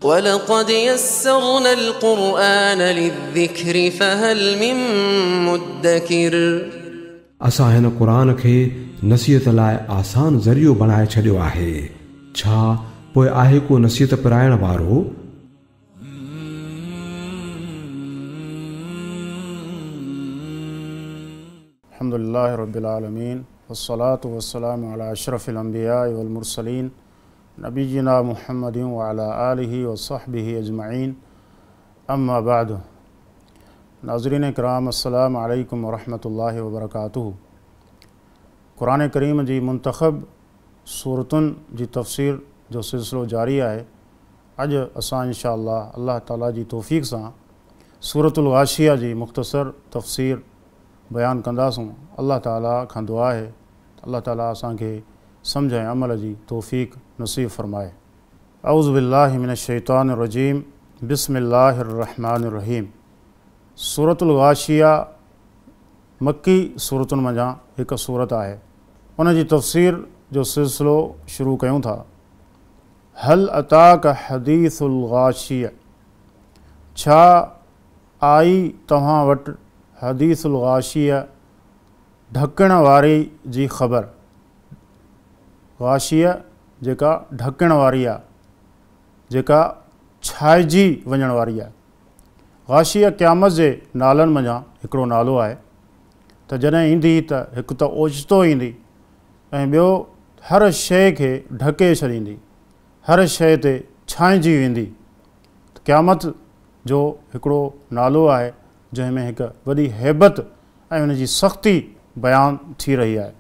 ولقد يسرنا القرآن للذكر فهل من مدكر. असां हिन क़ुर खे नसीहत लाइ आसान ज़रियो बणाए छॾियो आहे, छा पोइ आहे को नसीहत पराइण वारो? अल्हम्दुलिल्लाहि रब्बिल आलमीन वस्सलातु वस्सलामु अला अशरफिल अंबिया वल मुरसलीन नबीना मुहम्मद व अला आलिहि व सहबिहि अजमईन। अम्मा बाद। नाज़रीन कराम, अस्सलामु अलैकुम व रहमतुल्लाहि व बरकातुहू। क़ुरान करीम जी मुंतख़ब सूरतुनि जी तफ़सीर जो सिलसिलो जारी आहे। अॼु असां इंशा अल्लाह अल्लाह ताला जी तौफ़ीक़ सां सूरतुल गाशिया जी मुख़्तसर तफ़सीर बयानु कंदासूं। अल्लाह ताला खां दुआ आहे अल्लाह ताला असांखे सम्झ ऐं अमल जी तौफ़ीक़ नसीब फ़रमाए। औज़ु बिल्लाहि मिनश शैतानिर रजीम। बिस्मिल्लाहिर रहमानिर रहीम। सूरतुल गाशिया मक्की सूरतुनि मंझां हिकु सूरत आहे। उन जी तफ़सीर जो सिलसिलो शुरू कयूं था। हल अताक हदीसुल गाशिया, छा आई तव्हां वटि हदीसुल गाशिया ढकण वारी जी ख़बर। गाशिया जेका ढकण वारी आहे, जेका छाइजी वञण वारी आहे। गाशिया क़यामत जे नालनि मंझां हिकिड़ो नालो आहे। त जॾहिं ईंदी त हिकु त ओचितो ईंदी ऐं ॿियो हर शइ खे ढके छॾींदी, हर शइ ते छाइजी वेंदी। त क़यामत जो हिकिड़ो नालो आहे जंहिंमें हिकु वॾी हैबत ऐं हुनजी सख़्ती बयानु थी रही आहे।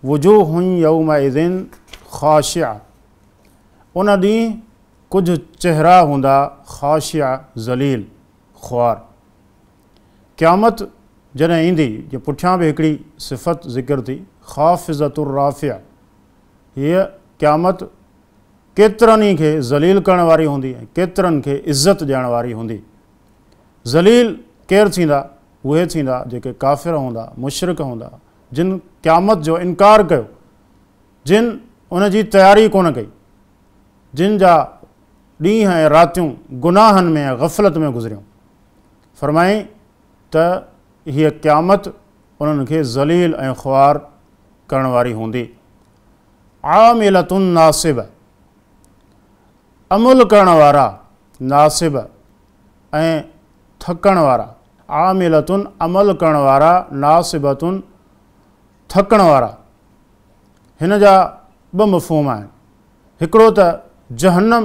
वुजूहुन यौमइज़िन ख़ाशिआ, उन ॾींहुं कुझु चेहरा हूंदा ख़ाशिआ ज़लील ख़्वार। क़यामत जॾहिं ईंदी, जे पुठियां बि हिकिड़ी सिफ़त ज़िक्र थी ख़ाफ़िज़तुर राफ़िआ, हीअ क़यामत केतिरनि ई खे ज़लील करण वारी हूंदी ऐं केतिरनि खे इज़त ॾियण वारी हूंदी। ज़लील केरु थींदा? उहे थींदा जेके काफ़िर हूंदा, मुशरिक हूंदा, जिन क़यामत जो इनकार कयो, जिन उनजी तयारी कोन कई, जिन जा ॾींहं ऐं रातियूं गुनाहनि में ऐं ग़फ़लत में गुज़रियूं। फ़रमाई त हीअ क़यामत उन्हनि खे ज़लील ऐं ख़्वार करण वारी हूंदी। आमिलतुन नासिब, अमल करण वारा, नासिब ऐं थकण वारा। आमिलतुन अमल करण वारा, नासिबतुन थकण वारा। हिन जा ॿ मफ़हूम आहिनि। हिकिड़ो त जहन्नम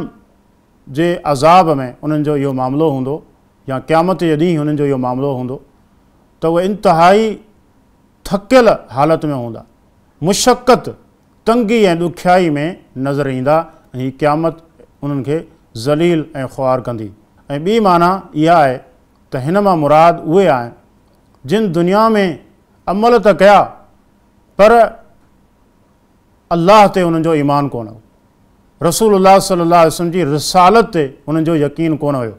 जे अज़ाब में उन्हनि जो इहो मामिलो हूंदो या क़यामत जे ॾींहुं हुननि जो इहो मामिलो हूंदो त उहे इंतिहाई थकियल हालत में हूंदा, मुशक्कत, तंगी ऐं ॾुखियाई में नज़र ईंदा ऐं हीअ क़यामत उन्हनि खे ज़लील ऐं ख़्वार कंदी। ऐं ॿी माना इहा आहे त हिन मां मुराद उहे आहिनि जिन दुनिया में अमल त कया पर अल्लाह ते उन्हनि जो ईमान कोन हो, रसूलुल्लाह सल्लल्लाहु अलैहि वसल्लम जी रिसालत ते उन्हनि जो यकीन कोन हुयो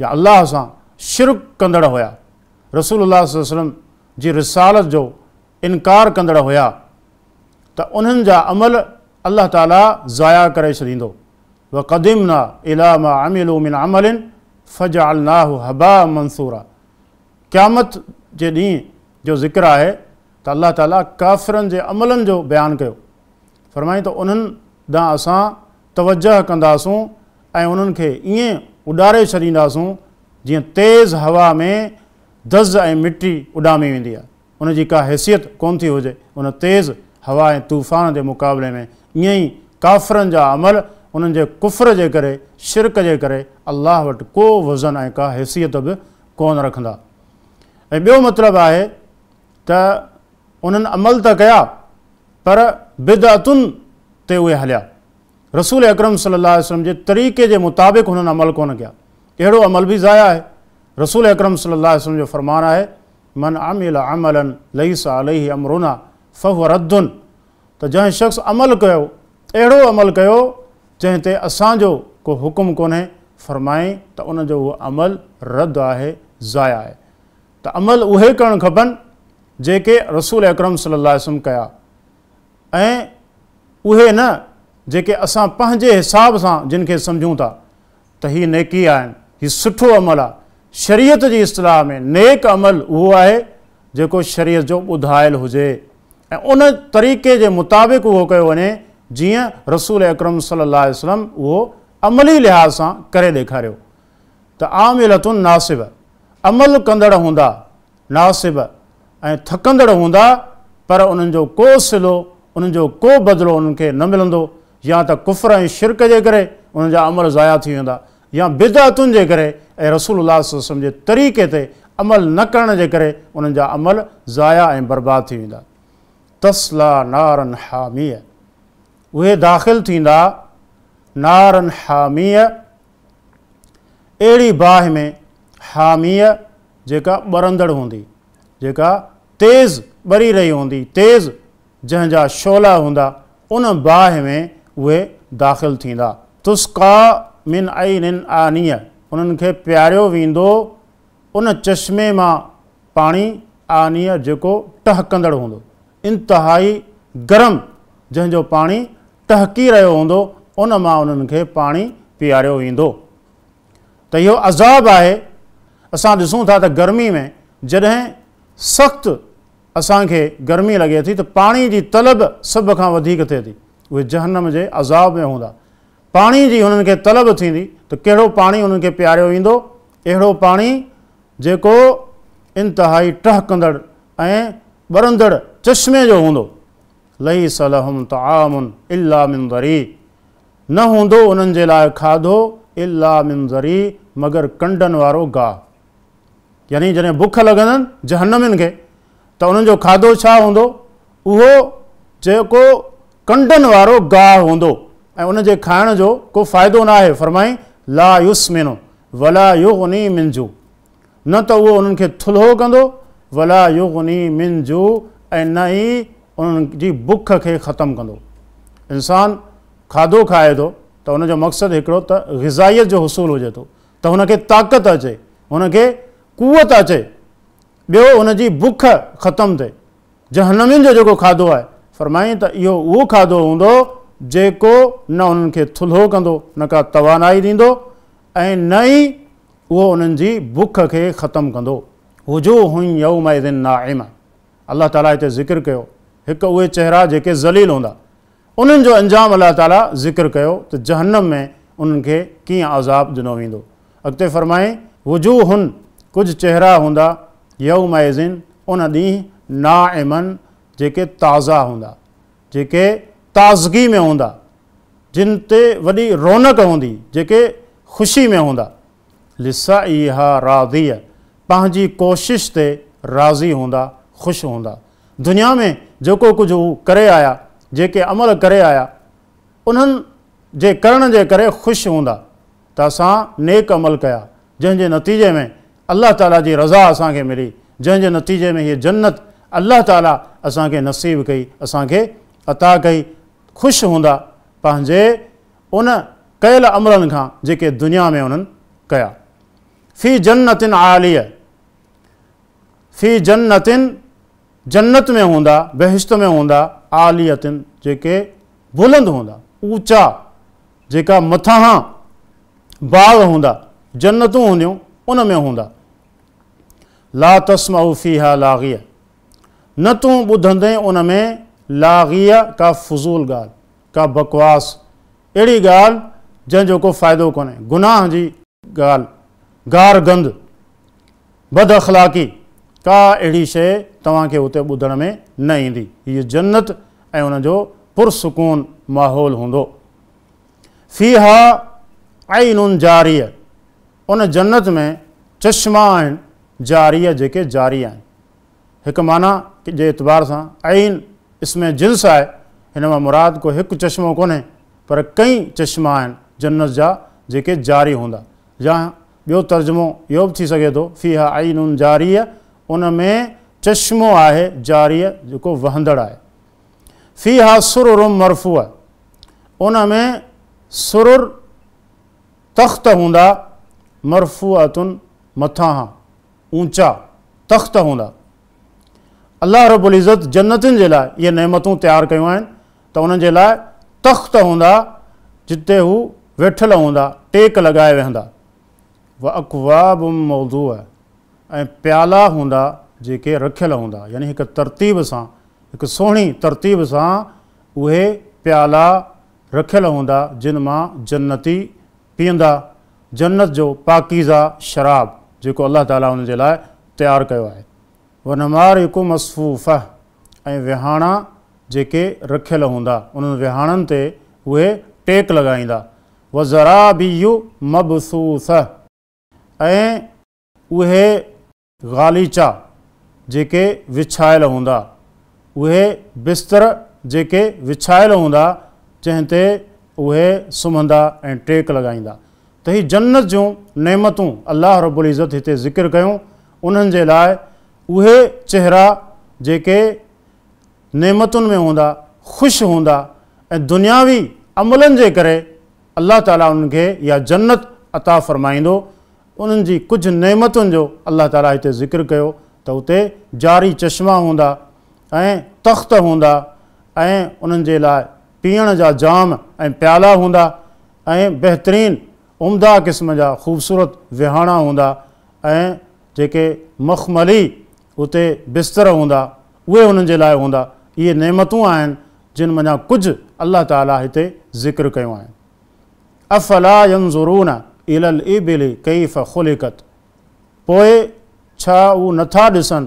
या अल्लाह सां शिरक कंदड़ हुया, रसूलुल्लाह सल्लल्लाहु अलैहि वसल्लम जी रिसालत जो इनकार कंदड़ हुया, त उन्हनि जा अमल अल्लाह ताला ज़ाया करे छॾींदो। वक़दिमना इला मा अमिलू मिन अमलिन फजअलनाहु हबा मंसूरा। क़यामत जे ॾींहुं जो ज़िक्र आहे त अल्लाह ताला काफ़िरनि जे अमलनि जो बयानु कयो। फ़रमाई त उन्हनि ॾांहुं असां तवजह कंदासूं ऐं उन्हनि खे ईअं उॾारे छॾींदासूं जीअं तेज़ हवा में दज़ ऐं मिटी उॾामी वेंदी आहे, उनजी का हैसियत कोन थी हुजे उन तेज़ हवा ऐं तूफ़ान जे मुक़ाबले में। ईअं ई काफ़िरनि जा अमल उन्हनि जे कुफ़्र जे करे, शिरक जे करे अल्लाह वटि को वज़न ऐं का हैसियत बि कोन रखंदा। ऐं ॿियो मतिलबु आहे त उन्हनि अमल त कया पर बिदअतुनि ते उहे हलिया, रसूल अकरम सल्लल्लाहु अलैहि वसल्लम जे तरीक़े जे मुताबिक़ हुननि अमल कोन कया, अहिड़ो अमल बि ज़ाया आहे। रसूल अकरम सल्लल्लाहु अलैहि वसल्लम जो फरमान आहे मन अमिल अमलन लैसा अलैहि अमरुना फहुव रद्दुन, त जंहिं शख़्स अमल कयो, अहिड़ो अमल कयो जंहिं ते असांजो को हुकुम कोन्हे, फरमाए त उनजो उहो अमल रद्द आहे, ज़ाया आहे। त अमल उहे करणु खपनि जेके रसूल अकरम सल्लल्लाहु अलैहि वसल्लम कया ऐं उहे न जेके असां पंहिंजे हिसाब सां जिन खे सम्झूं था। ته هي نيڪي آهن، هي سٺو عمل آهي. شريعت جي اصطلاح ۾ نيڪ عمل اهو آهي جيڪو شريعت جو ٻڌايل هجي ۽ ان طريقي جي مطابق اهو ڪيو وڃي جيئن رسول اڪرم صلي الله عليه وسلم اهو عملي لحاظ سان ڪري ڏيکاريو ته عاملة ناصبة عمل ڪندڙ هوندا، ناصبة ۽ ٿڪندڙ هوندا پر انهن جو ڪو صلو، انهن جو ڪو بدلو انهن کي نه ملندو، يا ته ڪفر ۽ شرڪ جي ڪري انهن جا عمل ضايع ٿي ويندا يا بدعتن جي ڪري ۽ رسول الله صلي الله عليه وسلم جي طريقي تي عمل نه ڪرڻ جي ڪري انهن جا عمل ضايع ۽ برباد ٿي ويندا. تصليٰ نارا حامية اهي داخل ٿيندا نارا حامية اهڙي باهه ۾ حامية جيڪا ٻرندڙ هوندي، جيڪا تيز ٻري رهي هوندي، تيز جنهن جا شعلا هوندا، ان باهه ۾ اهي داخل ٿيندا. تسقيٰ من عين آنية انهن کي پياريو ويندو ان چشمي مان پاڻي، آنية جيڪو ٽهڪندڙ هوندو، انتهائي گرم جنهن جو پاڻي ٽهڪي رهيو هوندو، ان مان انهن کي پاڻي پياريو ويندو. ته اهو عذاب آهي. اسان ڏسون ٿا ته گرمي ۾ جڏهن سخت اسان کي گرمي لڳي ٿي ته پاڻي جي طلب سڀ کان وڌيڪ ٿئي ٿي. اهي جهنم جي عذاب ۾ هوندا. پاڻي جي هنن کي طلب ٿيندي ته ڪهڙو پاڻي انهن کي پياريو ويندو؟ اهڙو پاڻي جيڪو انتهائي ٽهڪندڙ ۽ ٻرندڙ چشمي جو هوندو. ليس لهم طعام الا من ضريع نه هوندو انهن جي لاء کاڌو الا من ضريع مگر ڪنڊن وارو گاهه. يعني جڏهن بک لڳندن جهنمين کي ته انهن جو کاڌو ڇا هوندو؟ اهو جيڪو ڪنڊن وارو گاهه هوندو ۽ ان جي کائڻ جو ڪو فائدو ناهي. فرمائين لا يسمن ولا يغني من جوع نه ته اهو انهن کي ٿلهو ڪندو ولا يغني من جوع ۽ نه ئي انهن جي بک کي ختم ڪندو. انسان کاڌو کائي ٿو ته ان جو مقصد هڪڙو ته غذائيت جو حصول هجي ٿو ته هن کي طاقت اچي، هن کي قوت اچي، ٻيو هن جي بک ختم ٿئي. جهنمين جو جيڪو کاڌو آهي، فرمائين ته اهو اهو کاڌو هوندو جيڪو نه انهن کي ٿلهو ڪندو، نه ڪا توانائي ڏيندو ۽ نه ئي اهو انهن جي بک کي ختم ڪندو. وجوه يومئذ ناعمة الله تعاليٰ هتي ذڪر ڪيو هڪ اهي چهرا جيڪي ذليل هوندا انهن جو انجام الله تعاليٰ ذڪر ڪيو ته جهنم ۾ انهن کي ڪيئن عذاب ڏنو ويندو. اڳتي فرمائين وجوه ڪجهه چهرا هوندا يومئذ ان ڏينهن ناعمة جيڪي تازا هوندا جيڪي تازگي ۾ هوندا جن تي وڏي رونق هوندي جيڪي خوشي ۾ هوندا. لسعيها راضيه پنهنجي ڪوشش تي راضي هوندا خوش هوندا. دنيا ۾ جيڪو ڪجهه هو ڪري آيا، جيڪي عمل ڪري آيا، انهن جي ڪرڻ جي ڪري خوش هوندا ته اسان نيڪ عمل ڪيا، جنهن جي نتيجي ۾ الله تعاليٰ جي رضا اسان کي ملي، جنهن جي نتيجي ۾ هيء جنت الله تعاليٰ اسان کي نصيب ڪئي، اسان کي عطا ڪئي، خوش هوندا پنهنجي ان ڪيل عملن کان جيڪي دنيا ۾ انهن ڪيا. في جنة عالية في جنة جنت ۾ هوندا، بهشت ۾ هوندا، عالية جيڪي بلند هوندا، اوچا، جيڪا مٿاهان باغ هوندا، جنتون هونديون، ان ۾ هوندا. لا تسمع فيها لاغية نه تون ٻڌندين ان ۾ لاغية ڪا فضول ڳالهه، ڪا بڪواس، اهڙي ڳالهه جنهن جو ڪو فائدو ڪونهي، گناهه جي ڳالهه، گار گند، بد اخلاقي، ڪا اهڙي شيء توهان کي اتي ٻڌڻ ۾ نه ايندي. هيء جنت ۽ ان جو پرسڪون ماحول هوندو. فيها عين جارية ان جنت ۾ چشما آهن جارية جيڪي جاري آهن. هڪ معنيٰ جي اعتبار سان عين اسم جنس آهي، هن مان مراد ڪو هڪ چشمو ڪونهي پر ڪئين چشما آهن جنت جا جيڪي جاري هوندا. يا ٻيو ترجمو اهو به ٿي سگهي ٿو، فيها عين جارية ان ۾ چشمو آهي جارية جيڪو وهندڙ آهي. فيها سرر مرفوعة ان ۾ سرر تخت هوندا مرفوعة مٿانهان، اونچا، تخت هوندا. الله رب العزت جنتين جي لاء اهي نعمتون تيار ڪيون آهن ته انهن جي لاء تخت هوندا جتي هو ويٺل هوندا، ٽيڪ لڳائي ويهندا. واڪواب موضوعه ۽ پيالا هوندا جيڪي رکيل هوندا، يعني هڪ ترتيب سان، هڪ سهڻي ترتيب سان اهي پيالا رکيل هوندا جن مان جنتي پيئندا، جنت جو پاڪيزه شراب جيڪو الله تعاليٰ انهن جي لاء تيار ڪيو آهي. ونمارق مصفوفه ۽ وهاڻا جيڪي رکيل هوندا، انهن وهاڻن تي اهي ٽيڪ لڳائيندا. وزرابي مبثوثه ۽ اهي غاليچا جيڪي وڇايل هوندا، اهي بستر جيڪي وڇايل هوندا، جنهن تي اهي سمهندا ۽ ٽيڪ لڳائيندا. ته هي جنت جون نعمتون الله رب العزت هتي ذڪر ڪيون، انهن جي لاء اهي چهرا جيڪي نعمتن ۾ هوندا، خوش هوندا ۽ دنياوي عملن جي ڪري الله تعاليٰ انهن کي اها جنت عطا فرمائيندو. انهن جي ڪجهه نعمتن جو الله تعاليٰ هتي ذڪر ڪيو ته اتي جاري چشما هوندا ۽ تخت هوندا ۽ انهن جي لاء پيئڻ جا جام ۽ پيالا هوندا ۽ بهترين عمده قسم جا خوبصورت وهاڻا هوندا ۽ جيڪي مخملي اتي بستر هوندا اهي انهن جي لاء هوندا. اهي نعمتون آهن جن منجهان ڪجهه الله تعاليٰ هتي ذڪر ڪيون آهن. افلا ينظرون الي الابل ڪيف خلقت پوء ڇا هو نٿا ڏسن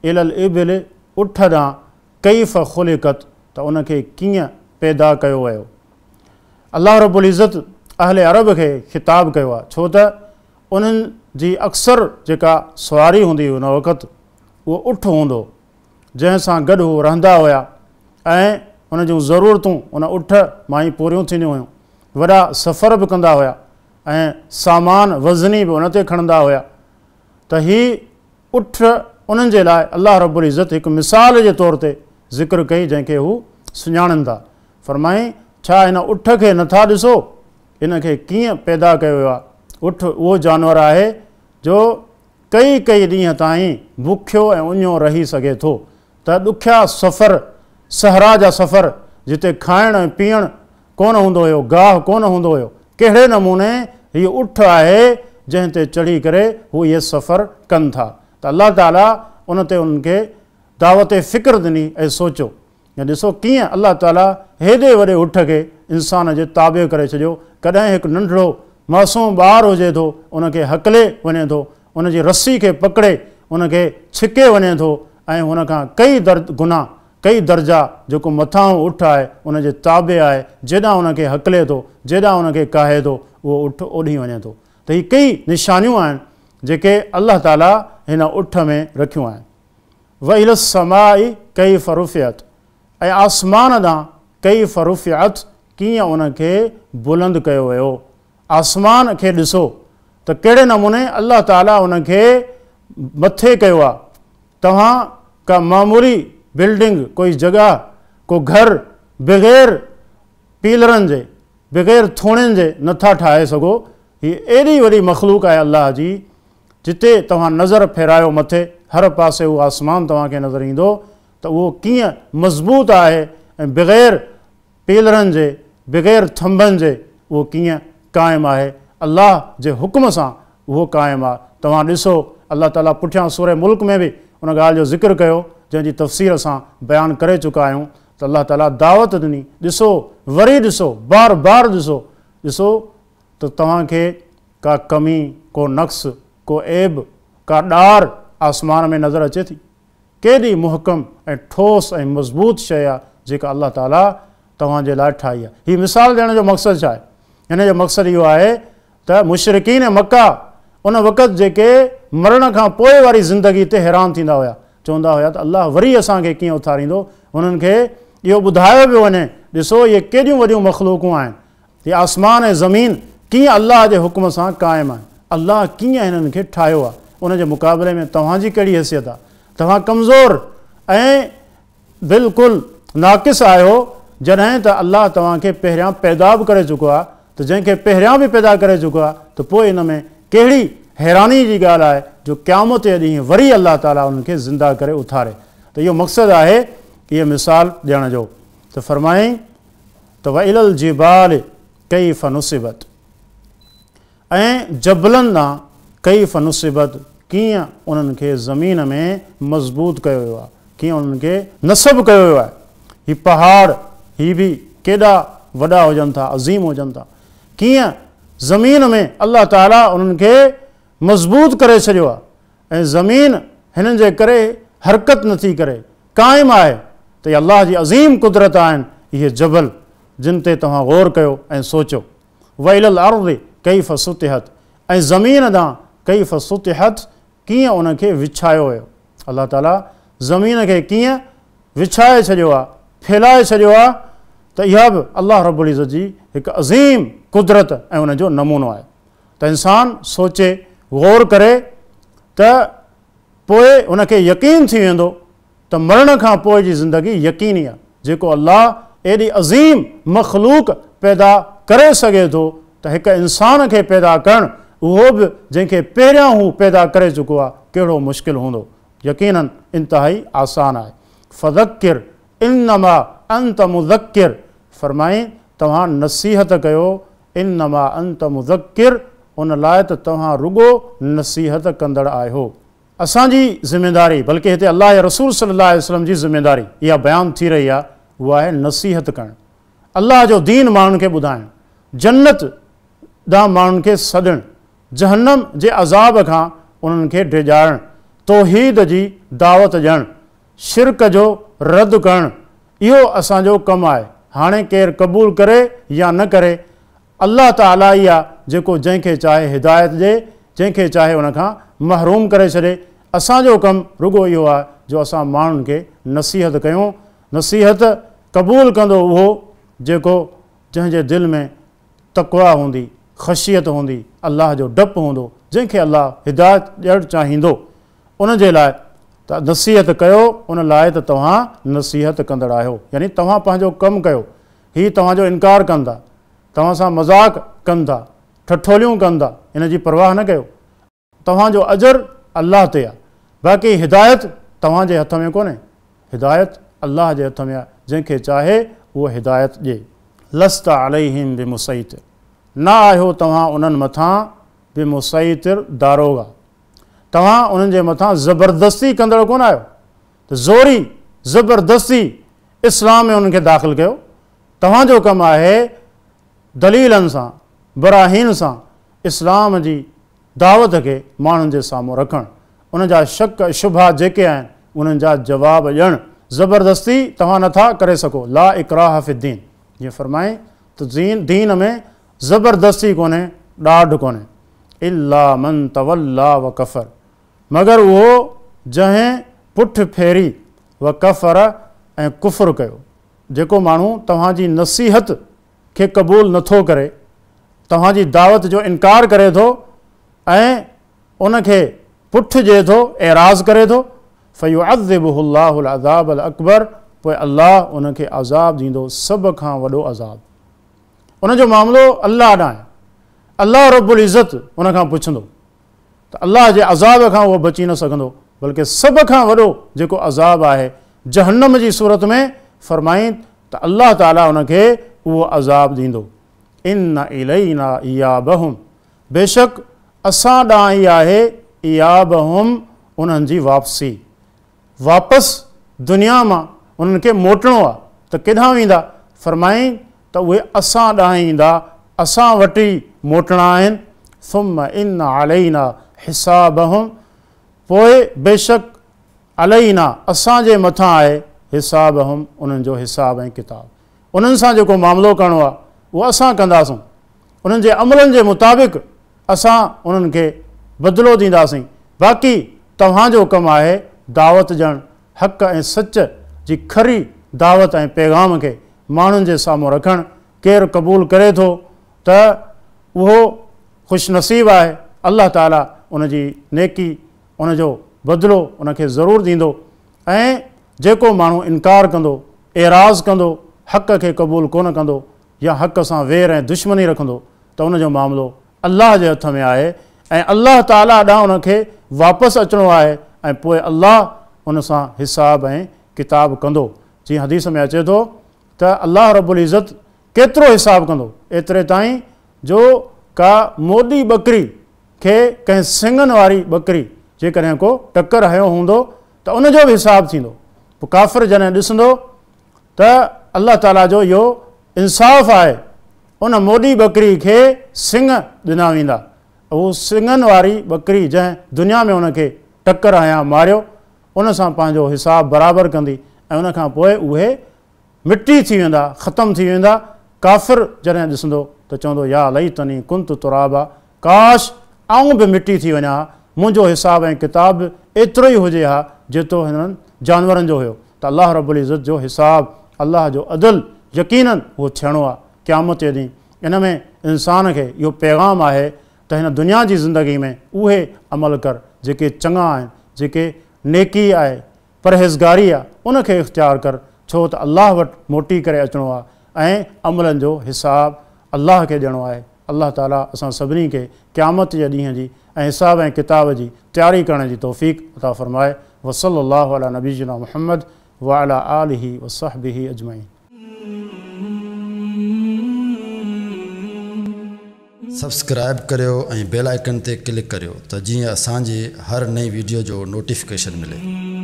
الي الابل اٺ ڏانهن ڪيف خلقت ته ان کي ڪيئن پيدا ڪيو ويو. الله رب العزت اهل عرب کي خطاب ڪيو آهي ڇو ته انهن جي اڪثر جيڪا سواري هوندي هئي ان وقت اهو اٺ هوندو هو جنهن سان گڏ هو رهندا هيا ۽ ان جون ضرورتون ان اٺ مان ئي پوريون ٿينديون هيون. وڏا سفر به ڪندا هيا ۽ سامان وزني به ان تي کڻندا هيا ته هي اٺ انهن جي لاء الله رب العزت هڪ مثال جي طور تي ذڪر ڪئي جنهن کي هو سڃاڻن ٿا. فرمائين، ڇا هن اٺ کي نه ٿا ڏسو؟ ان کي ڪيئن پيدا ڪيو ويو آهي؟ اٺ اهو جانور آهي جو ڪئي ڪئي ڏينهن تائين بکيو ۽ اڃيو رهي سگهي ٿو ته ڏکيا سفر، صحرا جا سفر، جتي کائڻ ۽ پيئڻ ڪونه هوندو هيو، گاهه ڪونه هوندو هيو، ڪهڙي نموني هي اٺ آهي جنهن تي چڙهي ڪري هو اهي سفر ڪن ٿا ته الله تعاليٰ ان تي انهن کي دعوت فڪر ڏني ۽ سوچو ۽ ڏسو ڪيئن الله تعاليٰ هيڏي وڏي اٺ کي انسان جي تابع ڪري ڇڏيو، ڪڏهن هڪ ننڍڙو معصوم ٻار هجي ٿو ان کي هڪلي وڃي ٿو، ان جي رسي کي پڪڙي ان کي ڇڪي وڃي ٿو ۽ هن کان ڪئي گنا، ڪئي درجا جيڪو مٿانهون اٺ آهي ان جي تابع آهي، جيڏانهن ان کي هڪلي ٿو، جيڏانهن ان کي ڪاهي ٿو اهو اٺ اوڏهين وڃي ٿو. ته هي ڪئي نشانيون آهن جيڪي الله تعاليٰ هن اٺ ۾ رکيون آهن. والي السماء ڪيف رفعت ۽ آسمان ڏانهن ڪيف رفعت ڪيئن ان کي بلند ڪيو ويو. آسمان کي ڏسو ته ڪهڙي نموني الله تعاليٰ ان کي مٿي ڪيو آهي. توهان ڪا معمولي بلڊنگ، ڪوئي جڳهه، ڪو گهر بغير پيلرن جي، بغير ٿوڻين جي نٿا ٺاهي سگهو. هي ايڏي وڏي مخلوق آهي الله جي جتي توهان نظر ڦيرايو مٿي هر پاسي اهو آسمان توهان کي نظر ايندو ته اهو ڪيئن مضبوط آهي ۽ بغير پيلرن جي بغير ٿنڀن جي اهو ڪيئن قائم آهي الله جي حڪم سان اهو قائم آهي توهان ڏسو الله تعالي پٺيان سوره ملڪ ۾ به ان ڳالهه جو ذڪر ڪيو جنهن جي تفسير اسان بيان ڪري چڪا آهيون ته الله تعالي دعوت ڏني ڏسو وري ڏسو بار بار ڏسو ڏسو ته توهان کي ڪا ڪمي، ڪو نقص، ڪو عيب، ڪا ڏار آسمان ۾ نظر اچي ٿي؟ ڪيڏي محڪم ۽ ٺوس ۽ مضبوط شيء آ جيڪا الله تعاليٰ توهان جي لاء ٺاهي آ. هي مثال ڏيڻ جو مقصد ڇا آهي؟ هن جو مقصد اهو آهي ته مشرڪين مڪه ان وقت جيڪي مرڻ کان پوء واري زندگي تي حيران ٿيندا هيا، چوندا هيا ته الله وري اسان کي ڪيئن اٿاريندو؟ هنن کي اهو ٻڌايو پيو وڃي، ڏسو اهي ڪيڏيون وڏيون مخلوقون آهن، هي آسمان ۽ زمين ڪيئن الله جي حڪم سان قائم آهن؟ الله ڪيئن هنن کي ٺاهيو آهي؟ ان جي مقابلي ۾ توهان جي ڪهڙي حيثيت آهي؟ توهان ڪمزور ۽ بلڪل ناقص آهيو، جڏهن ته الله توهان کي پهريان پيدا به ڪري چڪو آهي ته جنهن کي پهريان به پيدا ڪري چڪو آهي ته پوء ان ۾ ڪهڙي حيراني جي ڳالهه آهي جو قيامت جي ڏينهن وري الله تعاليٰ انهن کي زنده ڪري اٿاري ته اهو مقصد آهي اهي مثال ڏيڻ جو ته فرمائين ته والي الجبال ڪيف نصبت ۽ جبلن ڏانهن ڪيف نصبت ڪيئن انهن کي زمين ۾ مضبوط ڪيو ويو آهي، ڪيئن انهن کي نصب ڪيو ويو آهي. هي پهاڙ هي به ڪيڏا وڏا هجن ٿا، عظيم هجن ٿا، ڪيئن زمين ۾ الله تعاليٰ انهن کي مضبوط ڪري ڇڏيو آهي ۽ زمين هنن جي ڪري حرڪت نٿي ڪري، قائم آهي ته اهي الله جي عظيم قدرت آهن اهي جبل جن تي توهان غور ڪيو ۽ سوچيو. والي الارض ڪيف سطحت ۽ زمين ڏانهن ڪيف سطحت ڪيئن ان کي وڇايو ويو. الله تعاليٰ زمين کي ڪيئن وڇائي ڇڏيو آهي، ڦهلائي ڇڏيو آهي ته اها به الله رب العزت جي هڪ عظيم قدرت ۽ ان جو نمونو آهي ته انسان سوچي غور ڪري ته پوء ان کي يقين ٿي ويندو ته مرڻ کان پوء جي زندگي يقيني آهي، جيڪو الله ايڏي عظيم مخلوق پيدا ڪري سگهي ٿو ته هڪ انسان کي پيدا ڪرڻ اهو به جنهن کي پهريان هو پيدا ڪري چڪو آهي ڪهڙو مشڪل هوندو؟ يقيناً انتهائي آسان آهي. فذڪر انما انت مذڪر فرمائين توهان نصيحت ڪيو انما انت مذڪر ان لاء ته توهان رڳو نصيحت ڪندڙ آهيو. اسان جي ذميداري بلڪه هتي الله جي رسول صلي الله عليه وسلم جي ذميداري اها بيان ٿي رهي آهي اها آهي نصيحت ڪرڻ، الله جو دين ماڻهن کي ٻڌائڻ، جنت ڏانهن ماڻهن کي سڏڻ، جهنم جي عذاب کان انهن کي ڊيڄارڻ، توحيد جي دعوت ڏيڻ، شرڪ جو رد ڪرڻ اهو اسان جو ڪم آهي. هاڻي ڪير قبول ڪري يا نه ڪري الله تعاليٰ ئي آ جيڪو جنهن کي چاهي هدايت ڏئي، جنهن کي چاهي ان کان محروم ڪري ڇڏي. اسان جو ڪم رڳو اهو آ جو اسان ماڻهن کي نصيحت ڪيون. نصيحت قبول ڪندو اهو جيڪو جنهن جي دل ۾ تقويٰ هوندي، خشيت هوندي، الله جو ڊپ هوندو، جنهن کي الله هدايت ڏيڻ چاهيندو ان جي لاء ته نصيحت ڪيو، ان لاء ته توهان نصيحت ڪندڙ آهيو. يعني توهان پنهنجو ڪم ڪيو، هي توهان جو انڪار ڪن ٿا، توهان سان مذاق ڪن ٿا، ٺٺوليون ڪن ٿا، ان جي پرواهه نه ڪيو. توهان جو اجر الله تي آهي، باقي هدايت توهان جي هٿ ۾ ڪونهي، هدايت الله جي هٿ ۾ آهي، جنهن کي چاهي اهو هدايت ڏئي. لست عليهم بمصيطر، نه آهيو توهان انهن مٿان بمصيطر داروغا، توهان انهن جي مٿان زبردستي ڪندڙ ڪونه آهيو ته زوري زبردستي اسلام ۾ انهن کي داخل ڪيو، توهان جو ڪم آهي دليلن سان، براهين سان اسلام جي دعوت کي ماڻهن جي سامهون رکڻ، انهن جا شڪ شبها جيڪي آهن انهن جا جواب ڏيڻ، زبردستي توهان نه ٿا ڪري سگهو، لا اڪراه في الدين، جيئن فرمائين ته دين ۾ زبردستي ڪونهي، ڏاڍ ڪونهي، الا من تولي وڪفر، مگر اهو جنهن پٺ ڦيري، وڪفر ۽ ڪفر ڪيو. جيڪو ماڻهو توهان جي نصيحت کي قبول نه ٿو ڪري، توهان جي دعوت جو انڪار ڪري ٿو ۽ ان کي پٺ ڏئي ٿو، اعراض ڪري ٿو، فيعذبه الله العذاب الاڪبر پوء الله ان کي عذاب ڏيندو سڀ کان وڏو عذاب. ان جو معاملو الله ڏانهن آهي. الله رب العزت ان کان پڇندو. ته الله جي عذاب کان اهو بچي نه سگهندو بلڪه سڀ کان وڏو جيڪو عذاب آهي جهنم جي صورت ۾ فرمائين ته الله تعالي ان کي اهو عذاب ڏيندو ان الينا ايابهم بيشڪ اسان ڏانهن ئي آهي ايابهم انهن جي واپسي واپس دنيا مان انهن کي موٽڻو آهي ته ڪيڏانهن ويندا؟ فرمائين ته اهي اسان ڏانهن ايندا، اسان وٽ ئي موٽڻا آهن، ثم ان علينا حسابهم پوء بيشڪ علينا اسان جي مٿان آهي حسابهم انهن جو حساب ۽ ڪتاب، انهن سان جيڪو معاملو ڪرڻو آهي اهو اسان ڪنداسون، انهن جي عملن جي مطابق اسان انهن کي بدلو ڏينداسين، باقي توهان جو ڪم آهي دعوت ڏيڻ، حق ۽ سچ جي کري دعوت ۽ پيغام کي ماڻهن جي سامهون رکڻ، ڪير قبول ڪري ٿو ته اهو خوش نصيب آهي، الله تعالي ان جي نيڪي، ان جو بدلو ان کي ضرور ڏيندو ۽ جيڪو ماڻهو انڪار ڪندو، اعراض ڪندو، حق کي قبول ڪونه ڪندو يا حق سان وير ۽ دشمني رکندو ته ان جو معاملو الله جي هٿ ۾ آهي ۽ الله تعاليٰ ڏانهن ان کي واپس اچڻو آهي ۽ پوء الله ان سان حساب ۽ ڪتاب ڪندو. جيئن حديث ۾ اچي ٿو ته الله رب العزت ڪيترو حساب ڪندو؟ ايتري تائين جو ڪا موڏي ٻڪري کي ڪنهن سڱن واري ٻڪري جيڪڏهن ڪو ٽڪر هنيو هوندو ته ان جو به حساب ٿيندو. پوء ڪافر جڏهن ڏسندو ته الله تعاليٰ جو اهو انصاف آهي، ان موڏي ٻڪري کي سڱ ڏنا ويندا. اهو سڱن واري ٻڪري جنهن دنيا ۾ ان کي ٽڪر هنيا ماريو، ان سان پنهنجو حساب برابر ڪندي ۽ ان کان پوء اهي مٽي ٿي ويندا، ختم ٿي ويندا. ڪافر جڏهن ڏسندو ته چوندو يا ليتني ڪنت ترابا، ڪاش آئون به مٽي ٿي وڃان ها، منهنجو حساب ۽ ڪتاب به ايترو ئي هجي ها جيترو هنن جانورن جو هيو. ته الله رب العزت جو حساب، الله جو عدل يقيناً اهو ٿيڻو آهي قيامت جي ڏينهن. ان ۾ انسان کي اهو پيغام آهي ته هن دنيا جي زندگي ۾ اهي عمل ڪر جيڪي چڱا آهن، جيڪي نيڪي آهي، پرهيزگاري آ، ان کي اختيار ڪر، ڇو ته الله وٽ موٽي ڪري اچڻو آ ۽ عملن جو حساب الله کي ڏيڻو آهي. الله تعاليٰ اسان سڀني کي قيامت جي ڏينهن جي ۽ حساب ۽ ڪتاب جي تياري ڪرڻ جي توفيق عطا فرمائي. وصلي الله علي نبينا محمد وعلي آله وصحبه اجمعين. سبسڪرائيب ڪريو ۽ بيل آئيڪن تي ڪلڪ ڪريو ته جيئن اسان جي هر نئين ويڊيو جو نوٽيفڪيشن ملي.